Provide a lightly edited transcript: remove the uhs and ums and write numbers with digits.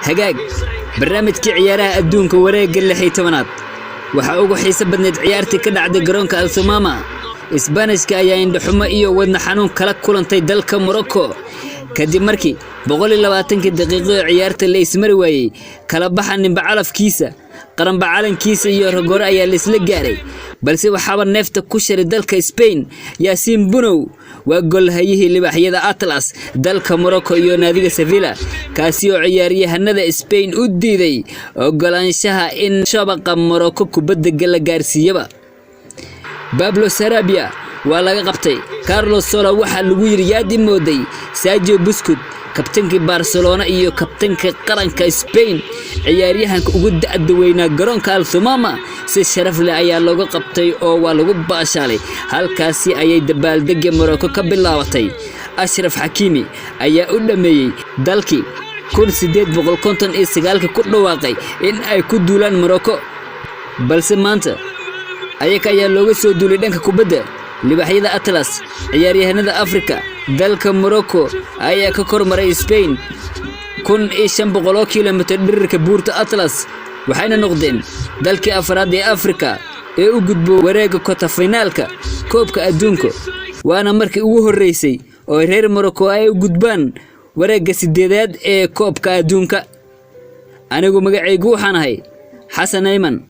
Hagaag, barnaamijkii ciyaaraha adduunka wareegga 16aad waxaa ugu xiiso badneyd ciyaartii ka dhacday garoonka Al Thumama. Isbaanishka ayaa indhaxumo iyo wadna xanuun kala kulantay dalka Morocco kadib markii 120-kii daqiiqo ee ciyaarta la ismari waayey. Kala baxa ninba calafkiisa, qaranba calankiisa iyo rogore ayaa la isla gaaray, balse waxaaba neefta ku sharay dalka Spain. Yaasiin Bunow waa golhayihii Libaaxyada Atlas, dalka Morocco iyo naadiga Sevilla, kaasi oo ciyaaryahanada Spain u diiday ogolaanshaha in shabaqa Morocco kubadda la gaarsiiyaba. Pablo Sarabia waa laga qabtay. Carlos Soler waxaa lagu yidhi, "Yaad i mooday?" Sergio Busquets, kabtankii Barcelona iyo kabtanka qaranka Spain, ciyaaryahanka ugu da'da weynaa garoonka Al Thumama, si sharaf leh ayaa looga qabtay oo waa lagu baashaalay. Halkaasi ayay dabaaldega Morocco ka bilaabatay. Ashraf Xakiimi ayaa u dhammeeyey dalkii 1859-ka ku dhawaaqay in ay ku duulaan Morocco, balse maanta ayaga ayaa looga soo duulay dhanka kubadda. Libaaxyada Atlas, ciyaaryahanada Afrika, dalka Morocco ayaa ka kormaray Spain 1500 kilomitir dhirirka buurta Atlas, waxayna noqdeen dalkii afraad ee Afrika ee u gudbo wareegga quarter-finaalka koobka adduunka, waana markii ugu horreysay oo reer Morocco ay u gudbaan wareegga sideedaad ee koobka adduunka. Anigu magacaygu waxaan ahay Xasan Ayman.